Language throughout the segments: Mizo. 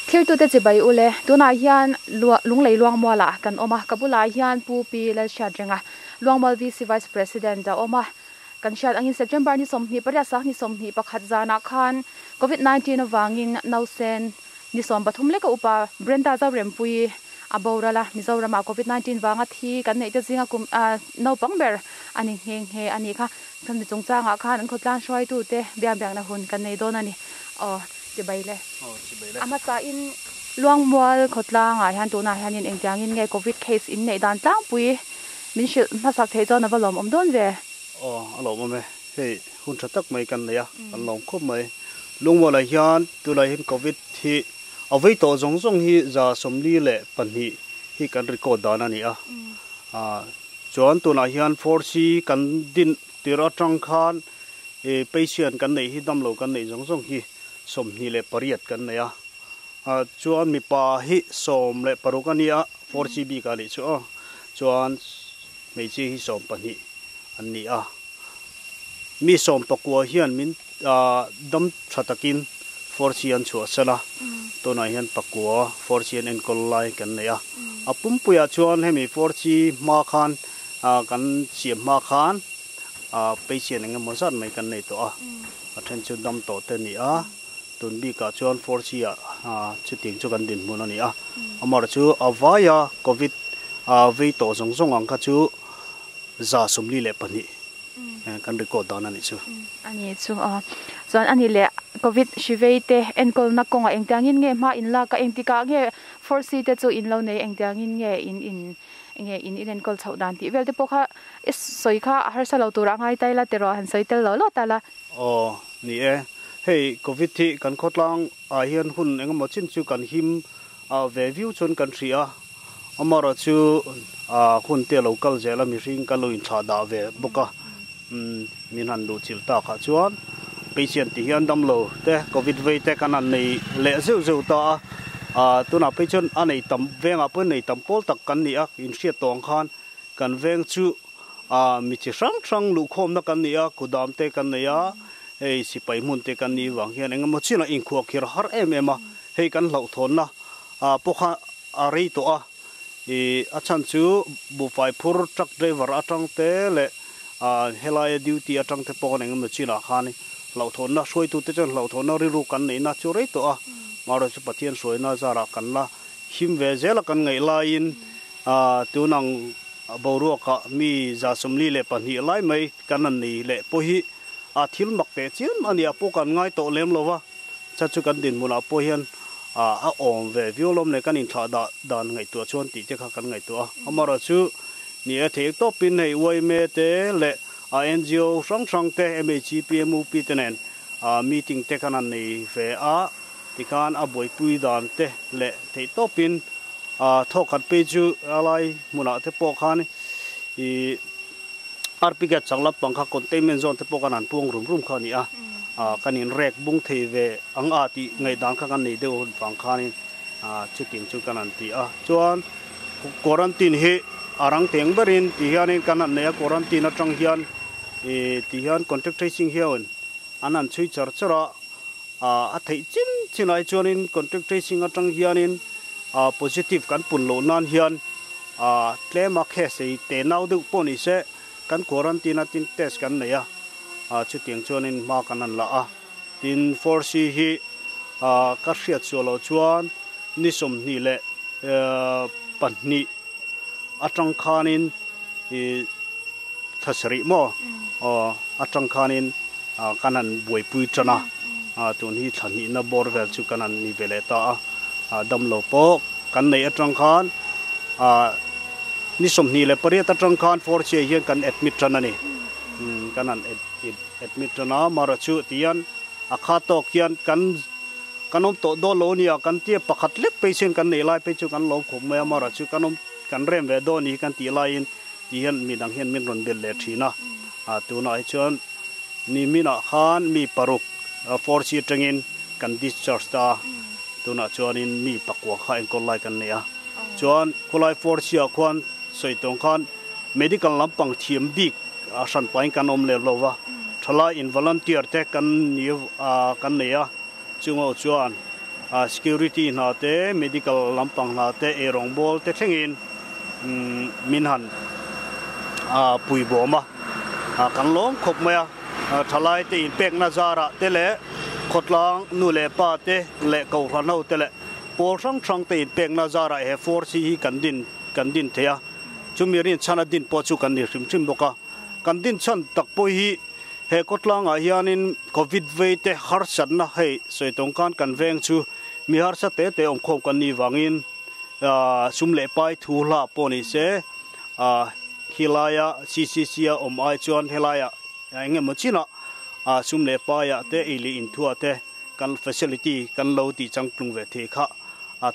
Thirtute chibai ule, tunah hian Lunglei Luangmualah kan awm a, ka bulah hian Pu Pi Lalhriatrenga, Luangmual VC Vice President a awm a. Kan hriat angin September ni 28 sang ni 21 zanah khan Covid 19 avangin nausen ni 13 leka upa Brenda Zorempuii a boral a, Mizoramah Covid 19 vanga thi kan neih te zinga kum naupang ber a ni nghe nghe a nih kha. Chumi chungchangah khan an khawtlang hruaitute biakbiakna hun kan nei dawn a ni. Aw. Chibai le. Aw chibai le. A hmasain Luangmual khawtlangah hian tunah hianin engtiangin nge Covid case in neih dan tlangpui min hrilh hmasak theih chuan a va lawmawm dawn ve. Aw a lawmawm e. Hei hun tha tak mai kan nei a, kan lawm khawp mai. Luangmualah hian tunah hian Covid hi a vei tawh zawng zawng hi 42 hi kan record dan a ni a. Chuan tunah hian 4C kan din tirh atang khan E patient kan neih hi damlo kan neih zawng zawng hi 28 kan nei a, chuan mipa hi 16 a nia, 4C bik ah nih chu aw, chuan hmeichhia hi 12 an ni a, mi 19 hian min dam tha takin 4C an chhuahsan a, tunah hian pakua 4C an enkawl lai kan nei a, a pumpuiah chuan hemi 4C hma khan kan siam hma khan Patient eng emaw zat mai kan nei tawh a, a then chu dam tawh te a ni a, tun bikah chuan 4C ah chutiang chu kan dinhmun a ni a, amaherawhchu chu a vaia covid vei tawh zawng zawng ang kha chu 142 kan record dan a nih chu. A ni chu aw. Chuan a ni leh covid hri vei te enkawlna kawngah engtiangin nge hma in lak a, engtikah nge 4C te chu in lo nei, engtiangin nge in in Enge in inenkawl chhoh dan tih vel te pawh kha i sawi kha a harsa lo turah ngai ta ila tiraw han sawi tel lo lo ta la. Aw ni e, hei covid hi kan khawtlang ah hian hun engemaw chin chu kan him ve viau chuan kan hria a, amaherawh chu hun te a lo kal zel a mihring kan lo inthlah dah ve bawk a, min han luh chilh tak ah chuan patient ti hian damlo te covid vei te kan han nei leh zeuh zeuh ta a, ah tunah phei chuan a nei tam vengah pawhin nei tam pawl tak kan ni a, inhriat tawh ang khan kan veng chu ah mi chi hrang hrang luhkhawmna kan ni a, kudam te kan nei a, hei sipai hmun te kan nih vang hian engemaw chinah inkhuah khir har em em a, hei kan hlauhthawnna ah pawh kha a rei tawh a, ih a chhan chu buhfai phur truck driver atang te leh ah helaia duty atang te pawh kan engemaw chinah khan hlauhthawnna hruaitute chuan hlauhthawnna rilru kan neihna chu rei tawh a, mahrawh chu Pathian hruaina zarah kan la him ve zel a kan ngaih laiin ah tunang boruakah mi 42 lai mai kan han nei leh pawh hi a thil mak teh chiam a ni a pawh kan ngai tawh lem lo va. Chat chu kan dinhmunah pawh hian a awm ve viau lawm le kan inthlah dah dan ngaihtuah chuan tih te kha kan ngaihtuah a. Amaherawh chu ni e theih tawpin hei yma te leh a ngo hrang hrang te MHEP, MUP te nen meeting te khan han nei ve a tikhan a buaipui dan te leh theih tawpin thawkhat phei chu a lai hmunah te pawh khan ih RP gate chang lampang kha containment zone te pawh kan han puang rum rum kha a ni a, kan in rek bung thei ve ang a tih ngaihdan kha kan nei deuh vang khanin chutiang chu kan han ti a. Chuan quarantine hi a rang teng berin ti hianin kan han nei a, quarantine atang hian ti hian contact tracing hian an han chhui char char a, a theih chin chin ai chuanin contact tracing atang hianin positive kan pun loh nan hian tlem a case ei te nau deuh pawh ni se kan quarantine a tin test kan nei a, chutiang chuanin hma kan han la a, tin 4C hi ka hriat suah loh chuan ni 22 atang khanin thla sarih maw atang khanin kan han buaipui tan a, tun hi thla hnihna bawr vel chu kan han ni ve leh ta a, damlo pawh kan neih atang khan ni 28 atang khan fourth year hian kan admit tan a ni, kan han admit tan a, mara chu tihian a kha tawk hian kan Kan awm tawh dawn lo ania, kan tia pakhat lek patient kan neih lai phei chu kan lo khawp mai a, mara chu kan awm kan rem ve dawn ni hi kan tih laiin ti hian mi dang hian min rawn belh leh thin a, tunah hi chuan ni minah khan mi paruk 4C atangin kan discharge ta a, tunah chuanin mi pakua kha enkawl lai kan nei a, chuan khawlai 4C ah khuan sawi tawng khan medical lampang thiam bik hran pahin kan awm leh lo va, thalai in volunteer te kan ni kan nei a. Chungo chuan Security hna te, medical lampang hna te, eirawngbawl te thlengin min han pui bawm a, kan lawm khawp mai a. Thalai te inpekna zarah te leh khawtlang nu leh pa te leh kohhran ho te leh pawl hrang hrang te inpekna zarah he force hi kan din kan din thei a. Chumi rinchhana din pawh chu kan ni hrim hrim bawk a. Kan din chhan tak pawh hi He khawtlangah hianin Covid vei te harsatna hei sawi tawng khan kan veng chu mi harsa te te awmkhawm kan nih vangin sum leh pai thu hla pawh ni se khilaia CCC a awm ai chuan helaiah eng emaw chinah sum leh paiah te ei leh inthuah te kan facility kan lo tih changtlung ve thei kha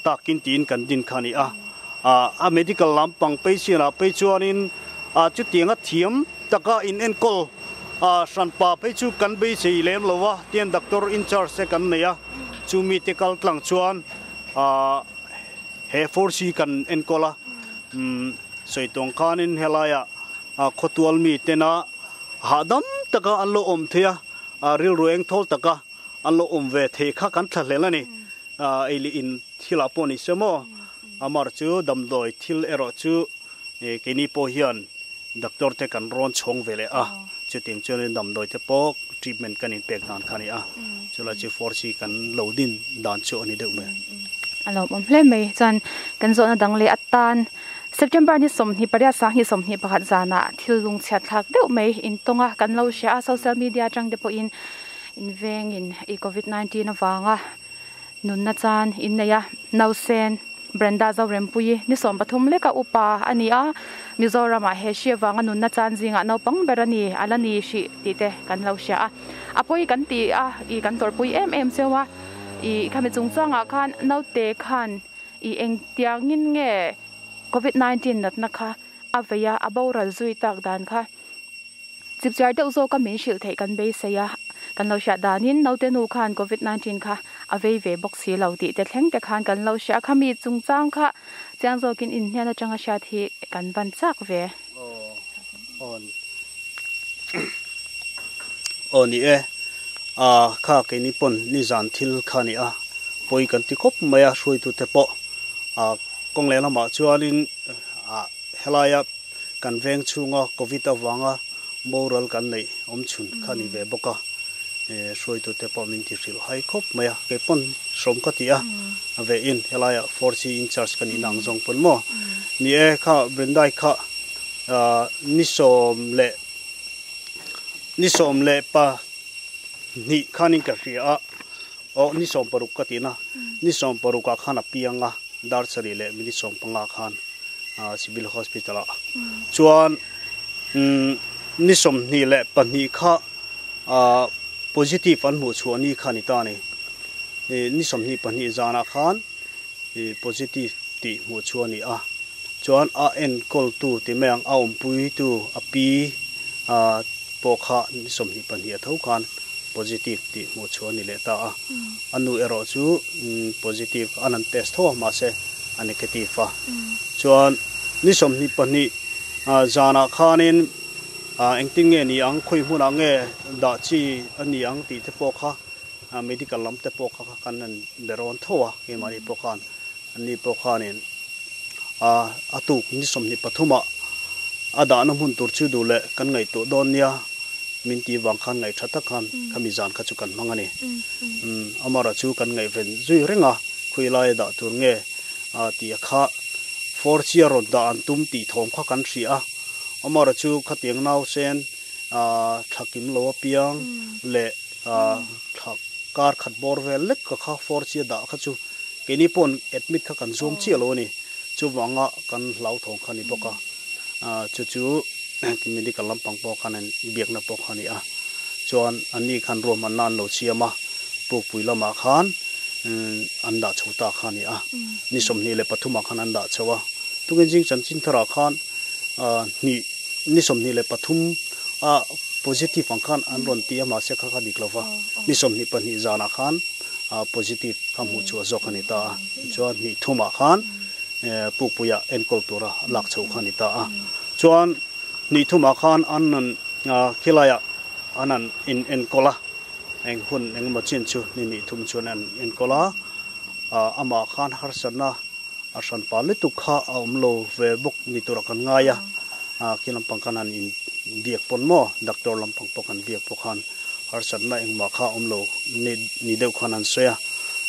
takin tiin kan din kha a ni a. A medical lampang patient ah phei chuanin chutianga thiam taka in enkawl hranpa phei chu kan beisei lem lo a, tian doctor in charge te kan nei a, chumi te kal tlang chuan he force hi kan enkawl a, sawi tawng khanin helaiah khawtual mi tena hahdam taka an lo awm thei a, rilru eng thawl taka an lo awm ve thei kha kan thlahlel a ni. Ei leh in thilah pawh ni se maw, amar chu damdawi thil erawh chu keini pawh hian doctor te kan rawn chhawng ve leh a, chutiang chuanin damdawi te pawh treatment kan inpek dan kha a ni a, chulai chu force hi kan lo din dan chu a ni deuh mai. A lawmawm hle mai. Chuan kan zawhna dang leh atan September ni 28 21 zanah thil lungchhiat thlak deuh mai intawng a kan lo hria a, social media atang te pawhin invengin i covid 19 avanga nunna chan innei a, Nausen Brenda Zorempuii ni 13 leka upa a ni a, Mizoramah he hri avanga nunna chan zingah naupang ber a ni a la ni hrih tih te kan lo hria a, a pawi kan ti a, i kan tawrhpui em em cheu a, i khami chungchangah khan naute khan i engtiangin nge covid 19 natna kha a vei a, a boral zui tak dan kha. Chipchiar deuh zawka min hrilh theih kan beisei a, kan lo hriat danin naute nu khan covid 19 kha a vei ve bawk si lo tih te thleng te khan kan lo hria a, khami chungchang kha chiang zawkin in hnen atanga hriat hi kan van chak ve. Aw ni e, a kha keini pawn nizan thil kha ni a, pawi kan ti khawp mai a hruaitute pawh a kawng lehlamah chuanin helaia Kan veng chhunga Covid avanga boral kan neih awm chhun kha ni ve bawk a, hruaitute pawh min ti hrilh hai khawp mai a, kei pawn hrawm ka ti a, a ve in helaiah 4C in charge ka nihna ang zawng pawn maw? Ni e, kha Brendai kha ni 10 leh ni 12 khanin ka hria a, aw ni 16 ka tihna, ni 16 ah khan a piang a. Dar sarih leh minute 15 khan Civil Hospital ah chuan ni 22 kha positive an hmuh chhuah ni kha ni ta a ni. Ni 22 zanah khan positive tih hmuh chhuah a ni a, chuan a enkawltu ti mai ang a awmpuitu a pi pawh kha ni 22 a tho khan positive tih hmuh chhuah a ni leh ta a, a nu erawh chu positive an han test tho a mahse a negative a, chuan ni 22 zanah khanin engtin nge ni ang khawi hmunah nge dah chi a ni ang tih te pawh kha medical lam te pawh kha kan han be rawn tho a keimahni pawh khan anni pawh khanin a tuk ni 23 ah a dahna hmun tur chu duh leh kan ngaihtuah dawn nia min tih vang khan ngaih tha tak khan khami zan kha chu kan hmang a ni. Amara chu kan ngaihven zui reng a, khawi laia dah tur nge tih a kha force a rawn dah an tum tih thawm kha kan hria a, Amara chu khatiang nausen thlakim lo apiang leh thla kar khat bawr vel lek ka kha force a dah kha chu Keini pawn admit kha kan zuam chiah lo a ni. Chuvanga kan hlauthawng kha a ni bawk a. Chu chu medical lampang pawh khan an biakna pawh kha a ni a. Chuan anni khan ruahmanna an lo siam a, Pukpui lamah khan an dah chho ta kha a ni a. Ni 23 ah khan an dah chho a. Tukin zing chanchin tharah khan hnih ni 23 a positive ang khan an rawn ti a mahse kha kha dik lo va. Ni 22 zanah khan positive kha hmuh chhuah zawk a ni ta a, chuan hnih thumah khan Pukpuia enkawl tura lak chho kha a ni ta a, chuan hnih thumah khan an an khilaiah an an in enkawl a, eng hun engemaw chin chu ni hnih thum chuan an enkawl a, Amah khan harsatna a hranpa lutuk kha a awm lo ve bawk ni tura kan ngai a, khi lampang khan han in biak pawn maw doctor lampang pawh kan biak pawh khan harsatna engmah kha a awm lo ni deuh khan an sawi a.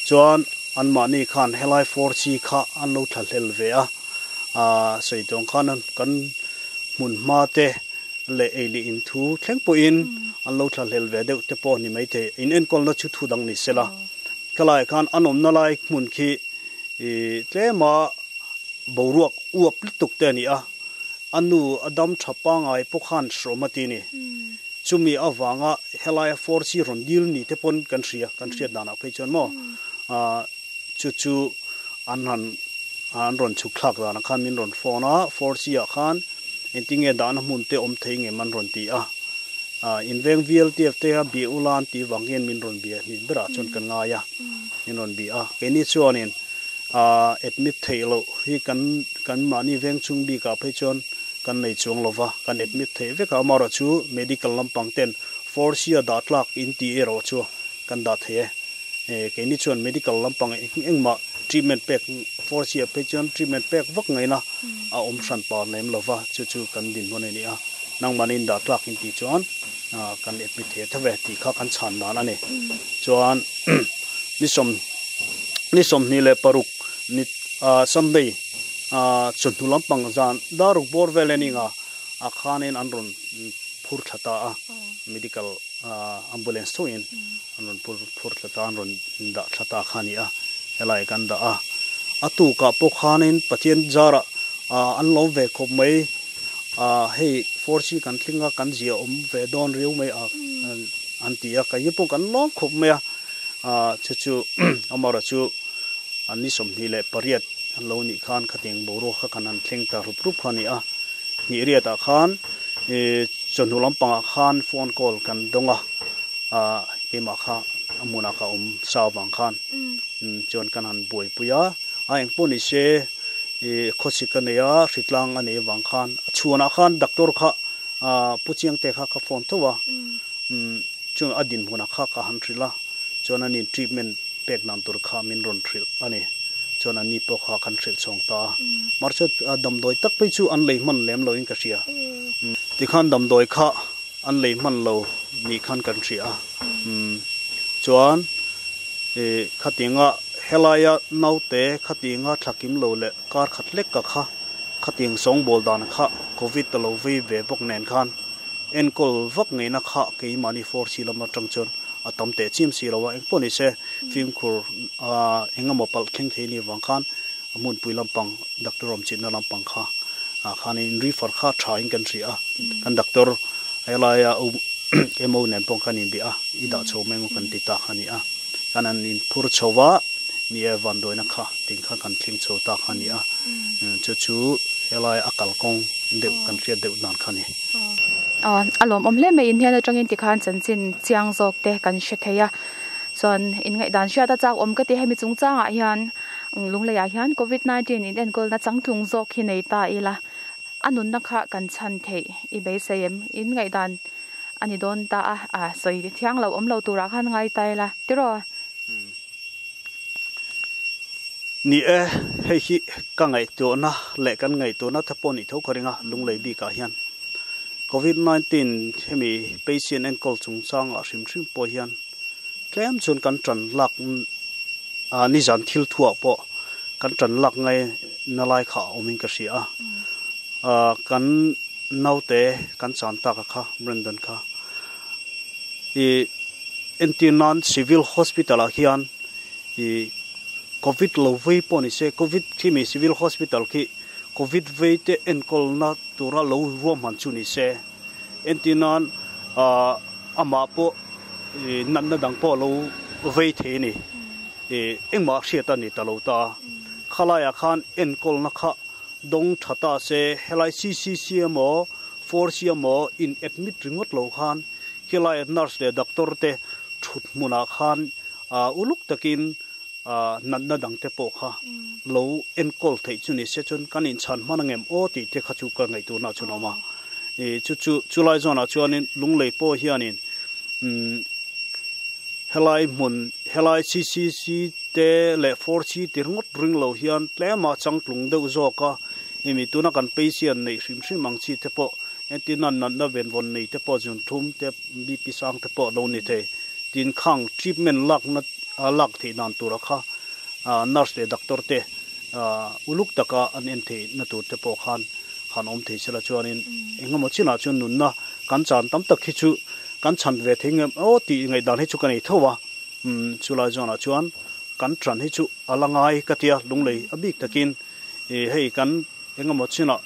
Chuan anmahni khan helai 4G kha an lo thlahlel ve a, sawi tawng khan kan hmun hma te leh ei leh in thu thleng pawhin an lo thlahlel ve deuh te pawh ni maithei. In enkawlna chu thu dang ni sela. Khalaiah khan an awmna lai hmun khi tlema boruak uap lutuk te a ni a, a nu a dam tha pangai pawh khan hrawm a ti a ni. Chumi avanga helaia 4G rawn dil ni te pawn kan hria, kan hriat danah phei chuan maw chu chu an han an rawn chhuk thlak danah khan min rawn phone a, 4G ah khan engtinge dahna hmun te awm thei ngem an rawn ti a. In veng VLTF te a bia ula an tih vang hian min rawn bia hnih berah chuan kan ngai a, min rawn bia a. Keini chuanin admit theih loh hi kan kan mahni veng chung bikah phei chuan kan nei chuang lo va, kan admit theih vek a, amaherawhchu medical lampang ten force a dah tlak in tih erawh chu kan dah thei e. Keini chuan medical lampang engmah treatment pek force ah phei chuan treatment pek vak ngaihna a awm hran pa lem lo va, chu chu kan dinhmun a ni a. Nangmahni dah tlak in tih chuan kan admit thei tho ve tih kha kan chhan dan a ni. Chuan ni 26 ni Sunday chawhnu lampang zan daruk bawr vel a ni nga a khanin an rawn phur thla ta a, medical ambulance tho in an rawn phur phur thla ta an rawn dah thla ta kha a ni a, helai kan dah a. A tukah pawh khanin Pathian zarah an lawm ve khawp mai. Hei 4G kan tling a, kan zia awm ve dawn riau mai a an ti a, kei hi pawh kan lawm khawp mai a. Chu chu amaherawhchu chu ni 28 an lo nih khan khatiang boruak kha kan han thleng ta rup rup kha a ni a. Hnih riatah khan chawhnu lampangah khan phone call kan dawng a, keimah kha a hmunah ka awm sa avang khan chuan kan han buaipui a, a engpawh ni se khawsik a nei a, hritlang a nei avang khan a chhuanah khan doctor kha Pu Chiangte kha ka phone tho a, chuan a dinhmunah kha ka han hrilh a, chuan ani treatment pek dan tur kha min rawn hrilh a ni. Chuan ani pawh kha kan hrilh chhawng ta a. Mahse damdawi tak phei chu an lei hman lem loin ka hria. Tikhan damdawi kha an lei hman lo nih khan kan hria a. Chuan khatianga helaia naute khatianga thlakim lo leh kar khat lek ka kha khatiang sawngbawl dan kha covid a lo vei ve bawk nen khan enkawl vak ngeina kha keimahni force lam atang chuan a tam teh chiam si lo a, engpawh ni se fimkhur eng emaw palh thleng thei ni vang khan a hmunpui lampang doctor awm chitna lampang kha ah khanin in refer kha tha in kan hria a, kan doctor helaia emo nen pawh kan inbia a, i dah chho mai emaw kan ti ta kha a ni a, kan han inphur chho va ni e vanduaina kha ting kha kan thleng chho ta kha a ni a, chu chu helai a kalkawng deuh kan hriat deuh dan kha a ni. A lawmawm hle mai inhian atangin tikhan chanchin chiang zawk te kan hre thei a, chuan inngaihdan hriat a chak awm ka ti hemi chungchangah hian Lungleiah hian covid 19 in enkawlna changtlung zawk hi nei ta ila a nunna kha kan chhan theih i beisei em inngaihdan a ni dawn ta a, a sawi thiang lo awm lo turah khan ngai ta ila tiraw. Ni e, hei hi ka ngaihtuahna leh kan ngaihtuahna te pawh nih tho ka ring a, Lunglei bikah hian Covid 19 hemi patient enkawl chungchangah hrim hrim pawh hian tlem chuan kan tan lak nizan thil thuah pawh kan tan lak ngai na lai kha a awmin ka hria a, kan naute kan chan tak a kha Brandon kha i entir nan Civil Hospital ah hian i Covid lo vei pawh ni se Covid khi mi Civil Hospital khi Covid vei te enkawl na tura lo ruahman chu ni se entir nan ah amah pawh i natna dang pawh lo vei thei a ni i engmah hriat a ni ta lo ta khalaiah khan enkawl na kha Dawng tha ta se, helai CCC emaw 4C emaw in admit ringawt lo khan khilai nurse leh doctor te thut hmunah khan uluk takin natna dang te pawh kha lo enkawl theih chu ni se chuan kan inchhan hman angem aw tih te kha chu ka ngaihtuahna ah chuan a awm a. Chu chu chulai zawnah chuanin Lunglei pawh hianin helai hmun helai CCC. te leh 4G ti ringawt ring lo hian tlema changtlung deuh zawk a, hemi tuna kan patient neih hrim hrim ang chi te pawh entirna natna venvawn nei te pawh zunthum te BP sang te pawh lo ni thei. Tin khang treatment lakna lak theih dan tura kha nurse leh doctor te uluk taka an en theih na tur te pawh khan han awm thei sela chuanin engemaw chinah chuan nunna kan chan tam tak hi chu kan chhan ve thei ngem aw tih ngaihdan hi chu ka nei tho a, chulai zawnah chuan kan ṭan hi chu a la ngai ka tia lunglei a bik takin hei kan engemaw chinah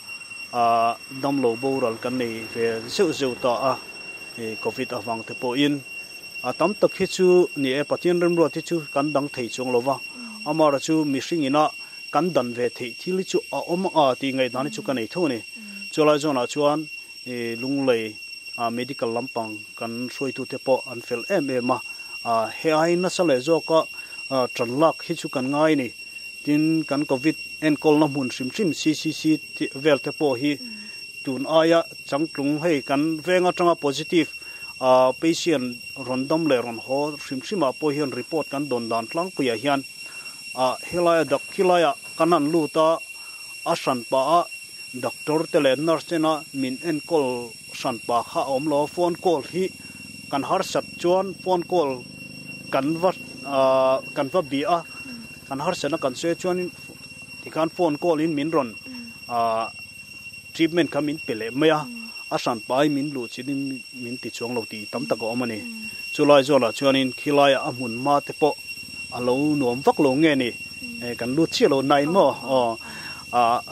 damlo boral kan nei ve zeuh zeuh ta a, covid avang te pawhin. A tam tak hi chu ni e, Pathian remruat hi chu kan dang thei chuang lo va, amaherawh chu mihring ina kan dan ve theih thil hi chu a awm a tih ngaihdan hi chu ka nei tho a ni. Chulai zawnah chuan Lunglei medical lampang kan hruaitute pawh an fel em em a, he ai nasa leh zawka tan lak hi chu kan ngai a ni. Tin, kan Covid enkawlna hmun hrim hrim CCC vel te pawh hi Tun aia changtlung hei kan veng atanga positive patient rawn dam leh rawn haw hrim hrim ah pawh hian report kan dawn dan tlangpuiah hian helaia dak khilaia kan han lut a, a hran pah a doctor te leh nurse tena min enkawl hran pah kha a awm lo a, phone call hi kan harsat chuan phone call kan va kan va bih a, kan harsatna kan sawi chuan tikhan phone call in min rawn Treatment kha min pe leh mai a, a hran pai min luh chin in min ti chuang lo tih tam tak a awm a ni. Chulai zawlah chuanin khilaiah a hmun hma te pawh a lo nuam vak lo nge ni, kan lut chiah lo nain maw aw,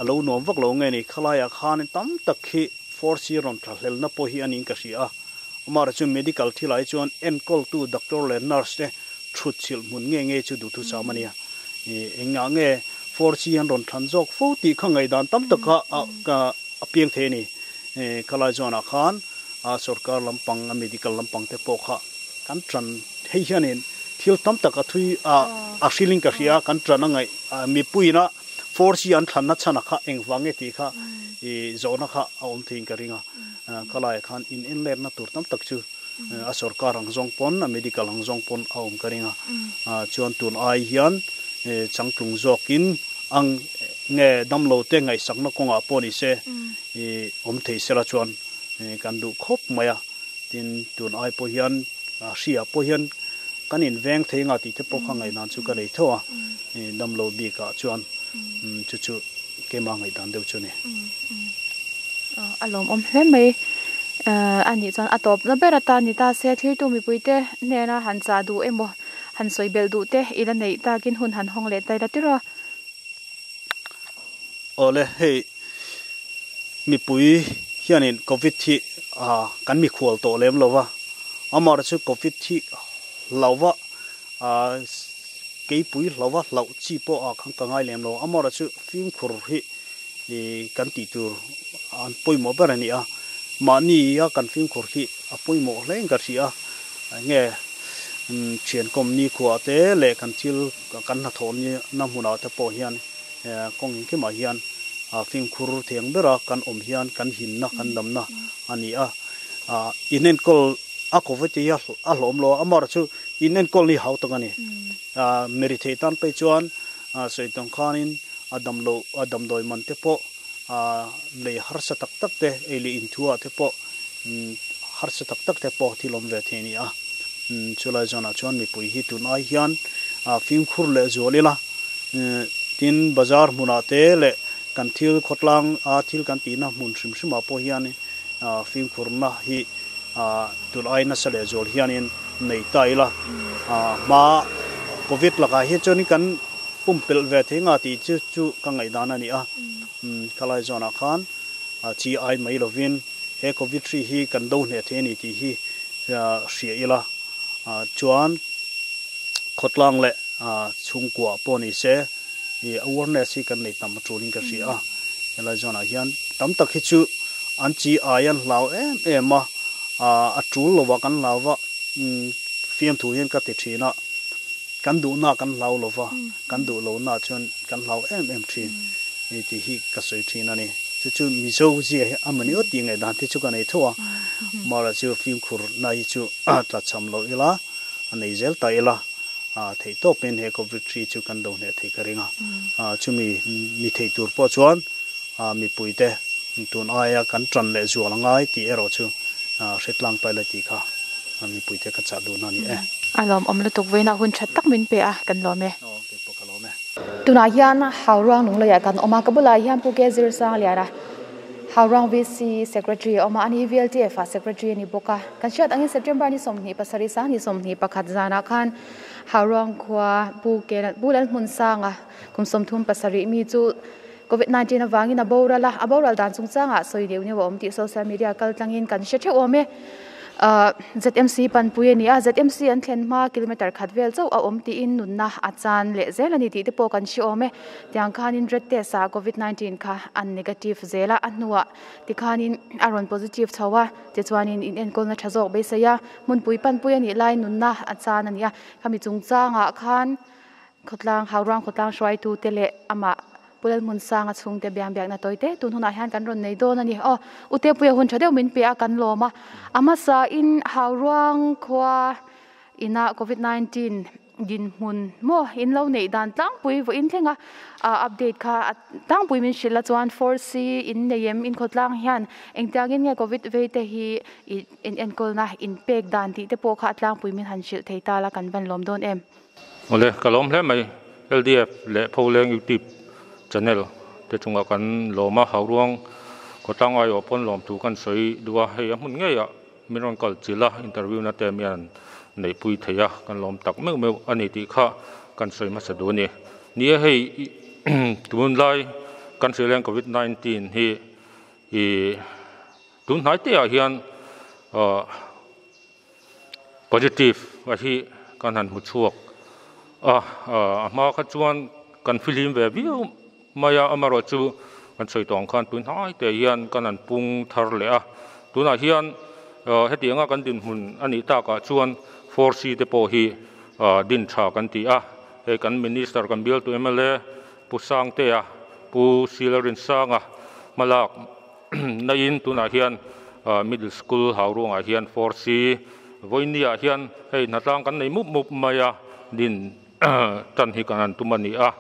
a lo nuam vak lo nge ni, khalaiah khanin tam tak hi force hi rawn thlahlelna pawh hi a niin ka hria a. Amaherawhchu chu medical thilah hi chuan enkawltu doctor leh nurse te thut chhilh hmun nge nge chu duhthusam a nia. Engah nge 4G an rawn thlan zawk fo tih kha ngaihdan tam tak kha a piang thei a ni. Khalai zawnah khan sorkar lampang a medical lampang te pawh kha kan tan hei hianin thil tam tak a thui a hrilhin ka hria kan tan a ngaih mipuiina 4G an thlanna chhanah kha engvang nge tih kha zawhna kha a awm theiin ka ring a. Khalaiah khan in enletna tur tam tak chu a sorkar ang zawng pawn a medical ang zawng pawn a awm ka ring a chuan tun ai hian changtlung zawkin ang nge damlo te ngaihsakna kawngah pawh ni se awm thei sela chuan kan duh khawp mai a tin tun ai pawh hian hria pawh hian kan in veng thei anga tih te pawh kha ngaihdan chu ka nei tho a damlo bikah chuan chu chu keimah ngaihdan deuh chu a ni. A lawmawm hle mai. A nih chuan a tawpna ber atan ni ta se, thiltu mipuite hnena han chah duh emaw, han sawi belh duh te i la neih takin hun han hawng leh ta ila tir a. Awle, hei mipui hianin Covid hi kan mikhual tawh lem lo va, amaherawhchu chu Covid hi hlauva keipui hlauva hlauh chi pawh ah khan ka ngai lem lo, amaherawhchu chu fimkhur hi I kan tih tur an pawimawh ber a ni a, mahni a kan fimkhur hi a pawimawh hle in ka hria a, enge thian kawm nikhua te leh kan thil kan hnathawh na hmunah te pawh hian kawng engkimah hian fimkhur theng bera kan awm hian kan himna kan damna a ni a, inenkawl a covid hi a hlawm lo a, amaherawhchu chu inenkawl hi hau tak a ni, meri theih tan phei chuan sawi tawng khanin. A damloh a damdawi man te pawh lei harsa tak tak te, ei leh inthuah te pawh harsa tak tak te pawh thil awm ve thei a ni a. Chulai zawnah chuan mipui hi tun ai hian fimkhur leh zual ila, tin bazar hmunah te leh kan thil khawtlang a thil kan tihna hmun hrim hrimah pawh hian fimkhurna hi tun ai nasa leh zual hianin nei ta ila. Hma Covid lakah hi chuan kan Pumpelh ve thei nga tih chu chu ka ngaihdan a ni a. Khalai zawnah khan chi ai mai lovin he Covid hri hi kan do hneh thei a ni tih hi hria ila. Chuan khawtlang leh chhungkua pawh ni se awareness hi kan nei tam a tulin ka hria a. Helai zawnah hian tam tak hi chu an chi ai an hlau em em a, a tul lovah kan hlau va, fiamthu hian ka ti thin a. Kan duhna kan hlau lo va, kan duh lohna chuan kan hlau em em thin ni tih hi ka sawi thin a ni. Chu chu Mizo zia hi a mani awt tih ngaihdan te chu ka nei tho a, Mara chu fimkhurna hi chu tlachham lo ila, a nei zel ta ila. Theih tawpin he Covid hri chu kan do hneh thei ka ring a. Chumi ni thei tur pawh chuan mipuite tun aia kan tan leh zual a ngai tih erawh chu hre tlang ta ila tih kha mipuite ka chah duhna a ni e. A lawmawm lutuk vawiinah hun tha tak min pe a, kan lawm e. Aw, kei pawh ka lawm e. Tunah hian Hauruang Lungleiah kan awm a, ka bulah hian Pu Ke Zirsang Liana Hauruang VC Secretary a awm a, ani hi VLTF ah Secretary a ni bawk a. Kan hriat angin September ni 27 sang ni 21 zanah khan Hauruang khua Pu Ke Pu Lalhmunsanga kum 37 mi chu Covid 19 avangin a boral a, a boral dan chungchangah sawi deuh neuh a awm tih social media kal tlangin kan hre theuh awm e. ZMC panpui a ni a, ZMC an thlen hma kilometer khat vel chauh a awm tiin nunna a chan leh zel a ni tih te pawh kan hre awm e. Tiang khanin red test ah Covid 19 kha an negative zel a, a hnuah tikhanin a rawn positive chho a, tichuanin in enkawlna tha zawk beisei a, hmunpui panpui a nih lai nunna a chan a ni a. Khami chungchangah khan Khawtlang, Hauruang khawtlang hruaitute leh amah Pu Lalhmunsanga chhungte biang biakna tawi te tun hunah hian kan rawn nei dawn a ni. Aw, U Tepuia hun tha deuh min pe a, kan lawm a. A hmasain Hauruang khua ina Covid 19 dinhmun maw in lo neih dan tlangpui vawiin thleng a, update kha a tlangpui min hrilh a chuan 4C in nei em in khawtlang hian engtiangin nge Covid vei te hi in enkawlna in pek dan tih te pawh kha a tlangpui min han hrilh thei ta la kan van lawm dawn em. Awle, ka lawm hle mai. LDF leh Pholeng YouTube channel te chungah kan lawm a, Hauruang khawtlang aiawh pawn lawm thu kan sawi duh a, hei a hmun ngeiah min rawn kal chilh a, interview na te mian neihpui thei a, kan lawm tak meuh meuh a ni tih kha kan sawi hmasa duh a ni. Ni e hei tunlai kan hrileng Covid 19 hi ih tun hnai te ah hian ah Positive a hi kan han hmu chhuak a, a hma kha chuan kan fihlim ve viau mai a, amaherawh chu kan sawi tawh ang khan tun hnai te hian kan han pung thar leh a, tunah hian hetiang a kan dinhmun a nih takah chuan 4C te pawh hi din tha kan ti a, hei kan minister kan bialtu mla Pu Sangtea, Pu Silarinsanga hmalak. Naiin tunah hian middle school hauruangah hian 4C vawinia hian hei hnatlang kan nei mup mup mai a din tan hi kan han tum a ni a.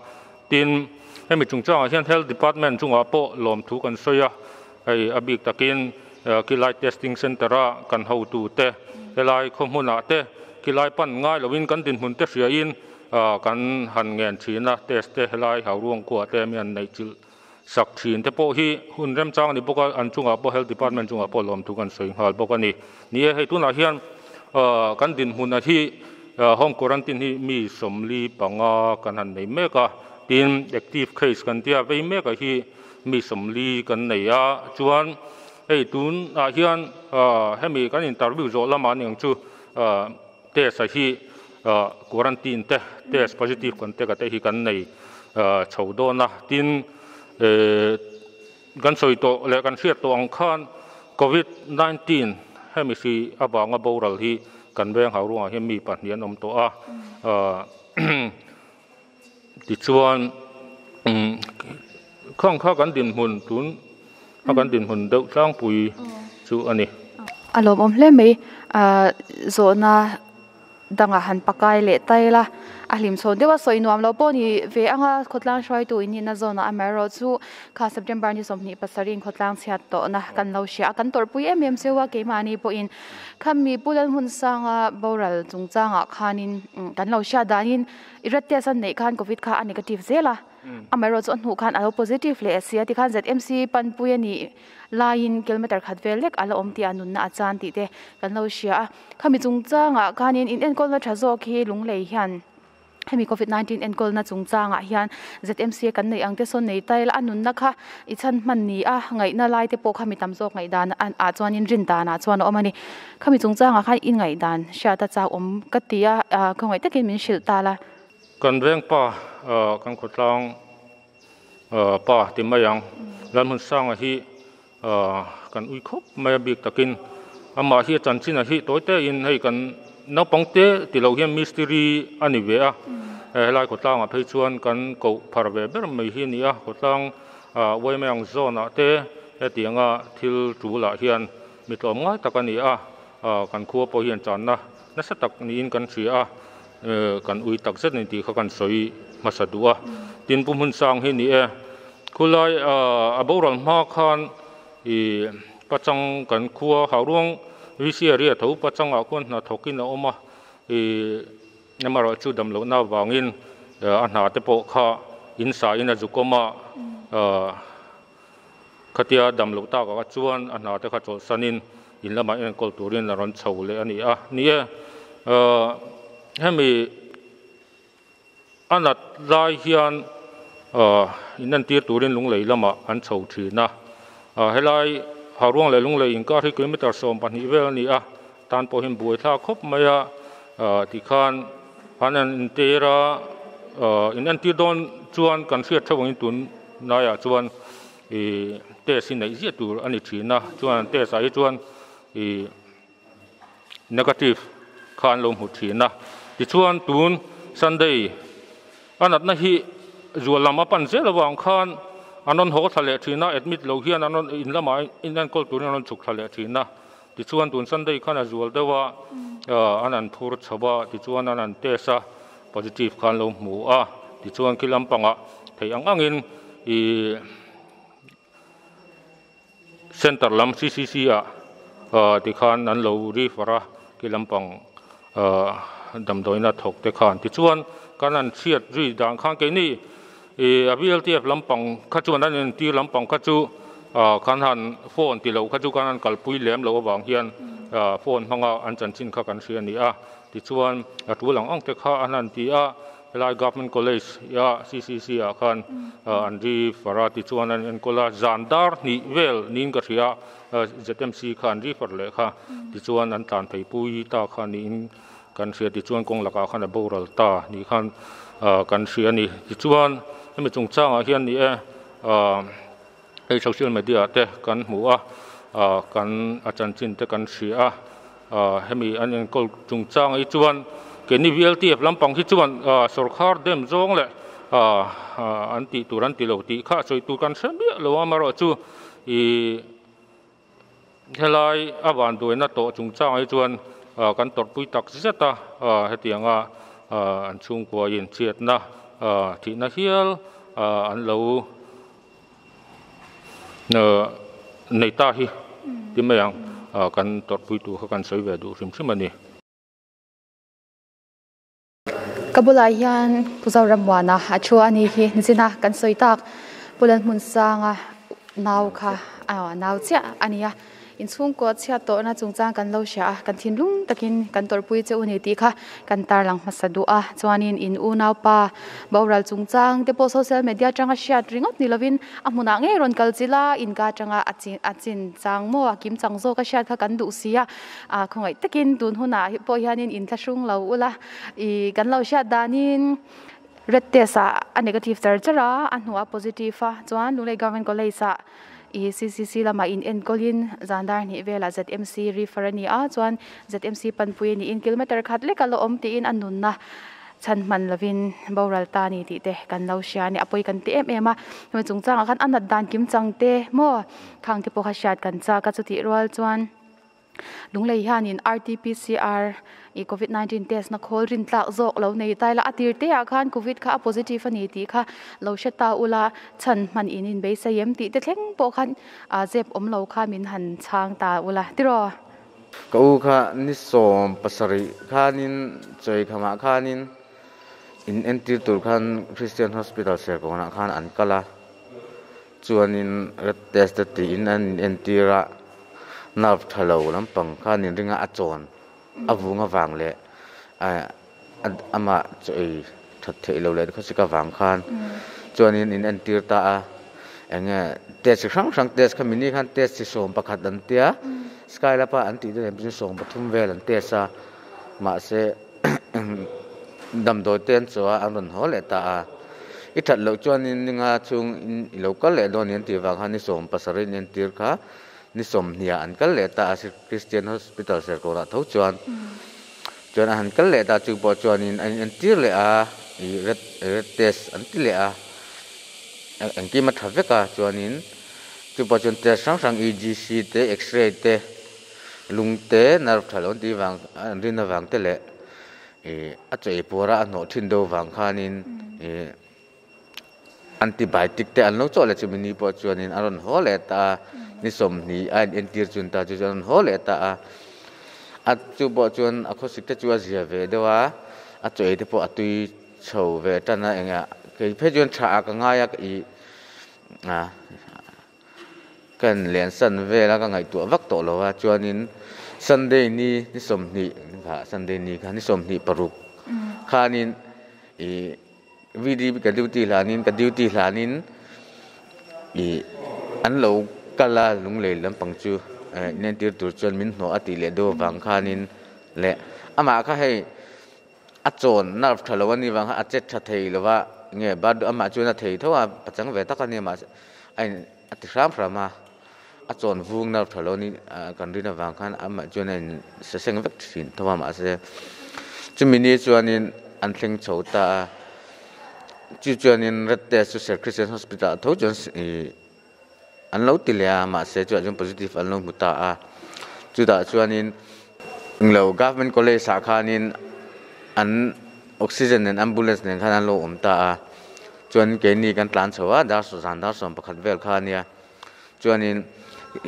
Tin, hemi chungchangah hian health department chungah pawh lawmthu kan sawi a, hei a bik takin khilai testing centre a kan hotute helai khaw hmunah te khilai pan ngai loin kan dinhmun te hriain kan han ngen thin a, test te helai hauruang khuah te mi han neih chilh. Sak thin te pawh hi hun remchang a ni bawk a, an chungah pawh Health Department chungah pawh lawmthu kan sawi nghal bawk a ni. Ni e, hei tunah hian kan dinhmun a hi home quarantine hi mi 45 kan han nei mek a, tin active case kan tia vei mek a hi mi 40 kan nei a, chuan hei tunah hian hemi kan interview zawh lamah a ni ang chu test a hi quarantine te test positive kan teka te hi kan nei chho dawn a, tin kan sawi tawh leh kan hriat tawh ang khan covid 19 hemi hri avanga boral hi kan veng hau ruangah hian mi pahnih an awm tawh a, tichuan khang kha kan dinhmun tun a kan dinhmun deuh tlangpui chu a ni. A lawmawm hle mai zawhna dangah han pakai leh tai la, a hlim chhawn deuh a sawi nuam lo pawh ni ve anga khawtlang hruaitu in nihna zawnah amaherawh chu kha September ni 27 in khawtlang chhiat tawhna kan lo hria a, kan tawrhpui em em cheu a keimahni pawhin khami Pu Lalhmunsanga boral chungchangah khanin kan lo hriat danin i red test a neih khan covid kha a negative zel a, amaherawh chu a hnuh khan a lo positive leh si a tikhan ZMC panpui a nih laiin kilometer khat vel lek a la awm tih a nunna a chan tih te kan lo hria a. Khami chungchangah khanin in enkawlna tha zawk hi Lunglei hian hemi covid 19 enkawlna chungchangah hian ZMC a kan neih ang te sawn nei ta ila a nunna kha i chhan hman ni a ngaihna lai te pawh kha mi tam zawk ngaihdan ah chuanin rin danah chuan a awm a ni. Khami chungchangah khan i ngaihdan hriat a chak awm ka ti a, khawngaih takin min hrilh ta la. Kan vengpa kan khawtlang pa ti mai ang Lalhmunsanga hi kan ui khawp mai a bik takin amah hi a chanchin a hi tawi te in hei kan naupang te ti lo hian mistiri a ni ve a helai khawtlangah phei chuan kan koh phar ve ber mai hi a ni a khawtlang uaimai ang zawn ah te hetianga thil tul ah hian mi tlawm ngai tak a ni a kan khua pawh hian channa nasa tak niin kan hria a. kan ui tak zet a ni tih kha kan sawi hmasa duh a. Tin Pu Hmunsang hi ni e, khulai a boral hma khan ih pachang kan khua Hauruang VC area tho pachangah khuan hna thawkin a awm a, ih amaherawhchu chu damlohna avangin a hna te pawh kha in sa in a zuk awm a, Khatia dam loh takah kha chuan a hna te kha chawlhsanin in lamah enkawl turin a rawn chho leh a ni a. Ni e, hemi a nat lai hian in entir turin Lunglei lamah an chho thin a. Helai Hauruang leh Lunglei inkar hi kilometre 12 vel a ni a, tan pawh hian buai thlak khawp mai a. Tikhan an han intir a, in entir dawn chuan kan hriat theuh angin tun laiah chuan ih test hi neih ziah tur a ni thin a, chuan an test ah hi chuan ih negative kha an lo hmu thin a. Tichuan tun Sunday a natna hi zual lam a pan zel avang khan an rawn haw thla leh thin a, admit lo hian an rawn in lamah in enkawl turin an rawn chhuk thla leh thin a. Tichuan tun Sunday khan a zual deuh a, an han phur chho a, tichuan an han test a, positive kha an lo hmu a, tichuan khi lampangah theih ang angin ih center lam CCC ah tikhan an lo refer a, khi lampang damdawiina thawk te khan. Tichuan kan han chhiat zui dan khan keini Ih a VLTF lampang kha chuan an entir lampang kha chu ah kan han phone ti loh kha chu kan han kalpui lem loh avang hian ah phone hmanga an chanchin kha kan hria a ni a. Tichuan a tul ang ang te kha an han ti a, helai Government College ah CCC ah khan ah an ri far a, tichuan an enkawl a, zan dar hnih vel niin ka hria a, ZMC kha an ri far leh kha, tichuan an tlan phei pui ta kha niin Kan hria tichuan kawng lakah khan a boral ta nih khan ah kan hria a ni. Tichuan hemi chungchangah hian ni e ah hei social media ah te kan hmu a ah kan a chanchin te kan hria a ah hemi an enkawl chungchang hi chuan keini VLTF lampang hi chuan ah sawrkhar dem zawng leh ah an tih tur an ti lo tih kha sawi tur kan hre miah lo a amaherawhchu ih. Helai a vanduaina tawh chungchangah hi chuan kan tawrhpui tak zet a, hetianga an chhungkua inchhiatna thihna hial an lo nei ta hi ti mai ang, kan tawrhpui tur kha kan sawi ve duh hrim hrim a ni. Ka bulah hian Pu Zorammuana a thu a ni hi nichina kan sawi tak Pu Lalhmunsanga nau kha nau chiah a ni a, inchhungkaw chhiat tawhna chungchang kan lo hria a, kan thinlung takin kan tawrhpui che u ni tih kha kan tarlang hmasa duh a, chuanin in unaupa boral chungchang te pawh social media atanga hriat ringawt ni lovin a hmunah ngei rawn kal chilh a, inka atanga a chin chang maw a kim chang zawk a hriat kha kan duh si a. A khawngaih takin tun hunah pawh hianin inthlahrung lo ula ih kan lo hriat danin red test ah a negative char char a, a hnuah a positive a chuan Lunglei Government College ah ih CCC lamah in enkawlin zan dar hnih velah ZMC refer a ni a chuan ZMC panpui a niin kilometer khat lek a la awm tiin a nunna chhan hman lovin boral ta a ni tih te kan lo hria a ni a pawi kan ti em em a hemi chungchangah khan a nat dan kim chang te maw khang te pawh kha hriat kan chak a chutih rual chuan. Lunglei hianin RTPCR ih covid 19 test na khawl rin tlak zawk lo nei ta ila a tir te ah khan covid kha a positive a ni tih kha lo hre ta ula chhan hman in in beisei em tih te thleng pawh khan ah zep awm lo kha min han chhang ta ula tiraw. Ka u kha ni 17 khanin chawi khamah khanin in entir tur khan Christian Hospital Serkawnah khan an kal a. Chuanin red test te tiin an in entir a, nerve tha lo lampang khan in ring a, a chawn a vung avang leh amah chaw ei that theih lo leh khawsik avang khan chuanin in entir ta a, eng nge test chi hrang hrang test kha mini khan test chi 11 an tia, skylab a an tih te nen 13 vel an test a, mahse Damdawi te an chaw a, an rawn haw leh ta a. I that loh chuanin ninga chhung in i lo kal leh dawn ni an tih vang khan ni 17 in entir kha ni 20 ah an kal leh ta a, Christian Hospital Serkawnah tho chuan. Chuan a han kal leh ta chu pawh chuanin an inentir leh a, i red red test an ti leh a, engkim a tha vek a, chuanin chu pawh chuan test hrang hrang EGC te, X-ray te, lung te, nerve tha lo an tih vang an rin avang te leh. A chaw ei puara a hnawh thin deuh vang khanin antibiotic te an lo chawh leh chumi ni pawh chuanin a rawn haw leh ta a, ni 20 a inentir chun ta chu chuan a rawn haw leh ta a. A chu pawh chuan a khawsik te chu a zia ve deuh a, a chaw ei te pawh a tui chho ve tan a, eng kei phei chuan tha ah ka ngai a i Ka en lensan vel a ka ngaihtuah vak tawh lo a, chuanin Sunday ni ni 20 kha Sunday ni kha ni 26 khanin ih VDP ka duty hlanin ka duty hlanin ih an lo kal a lunglei lampang chu inentir tur chuan min hnawh a tih leh deuh avang khanin leh amah kha hei A chawn nerve tha lo a nih vang khan a chet tha thei lo va, nge bad amah chuan a thei tho a, pachang ve tak a ni mahse a in a ti hram hram a, a chawn vung nerve tha lo a nih kan rin avang khan amah chuan a in se seng vek thin tho a mahse chumi ni chuanin an thleng chho ta a, chu chuanin red test chu Sir Christian Hospital ah tho chuan ih an lo ti leh a mahse chutah chuan positive an lo hmu ta a chutah chuanin englo government college ah khanin an oxygen nen ambulance nen khan an lo awm ta a chuan keini kan tlan chho a dar zan dar 11 vel kha ania chuanin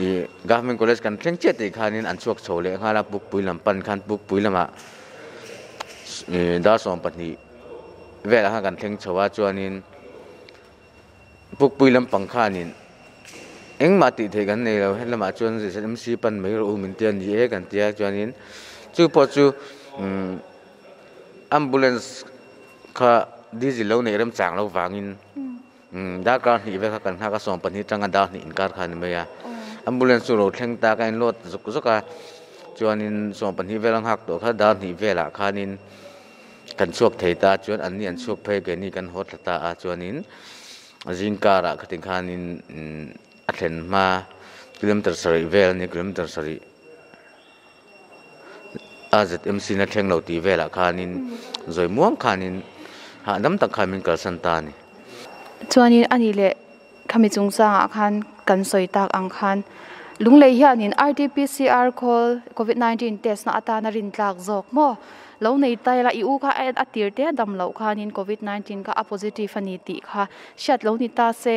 ih government college kan thleng chiah tih khanin an chhuak chho leh nghal a pukpui lam pan khan pukpui lamah ih dar 12 velah khan kan thleng chho a chuanin. Pukpui lampang khanin engmah tih theih kan nei lo, he lamah chuan ZMC pan mai rawh u min tia ni e kan tia chuanin chu pawh chu umm ambulance kha diesel lo neih remchang lo vangin umm darkar hnih vel kha kan nghak a 12 atanga dar hnih inkar kha a ni mai a, ambulance chu ro thleng ta ka inlawt zuk zuk a chuanin 12 vel a nghak tawh kha dar hnih velah khanin. Kan chhuak thei ta chuan anni an chhuak phei keini kan haw thla ta a chuanin zingkarah khatin khanin a thlen hma kilometer 7 vel a ni kilometer 7 a ZMC na thleng lo tih velah khanin zawi muang khanin hahdam tak khan min kalsan ta a ni. Chuanin a nih leh Khami chungchangah khan kan sawi tak ang khan Lunglei hianin RT-PCR khawl Covid 19 test na atana rintlak zawk maw? Lo nei ta ila i u kha a tir te a dam loh khanin Covid 19 kha a positive a ni tih kha hriat lo ni ta se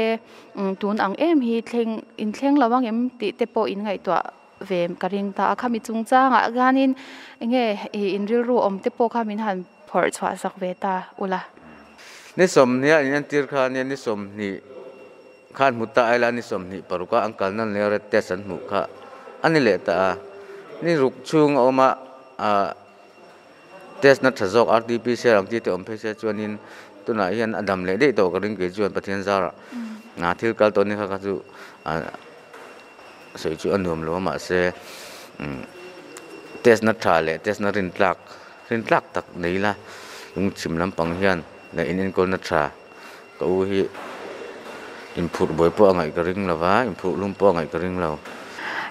tun ang em hi thleng inthleng lo ang em tih te pawh in ngaihtuah ve ka ring ta a. Khami chungchangah khanin enge i inrilru awm te pawh kha min han phawrh chhuah sak ve ta ula. Ni 20 a inentir kha ania ni 20 khan hmu ta aila ni 26 a an kalna leh red test an hmuh kha a ni leh ta a. Ni ruk chhung a awm a ah test na tha zawk RTPCR ang chi te awm phei se chuanin tunah hian a dam leh daih tawh ka ring kei chuan Pathian zarah thil kal tawh ni kha kha chu ah sawi chu a nuam lo a mahse test na tha leh test na rin tlak Rin tlak tak nei ila lungchim lampang hian leh in enkawlna tha ka u hi inphurh buai pawh a ngaih ka ring lo va, inphurh lum pawh a ngaih ka ring lo.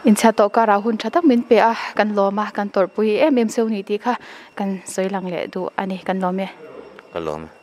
Inchhiat tawh karah hun tha tak min pe a, kan lawm a, kan tawrhpui em em seu ni tih kha kan sawi lang leh duh a ni, kan lawm e. Ka lawm e.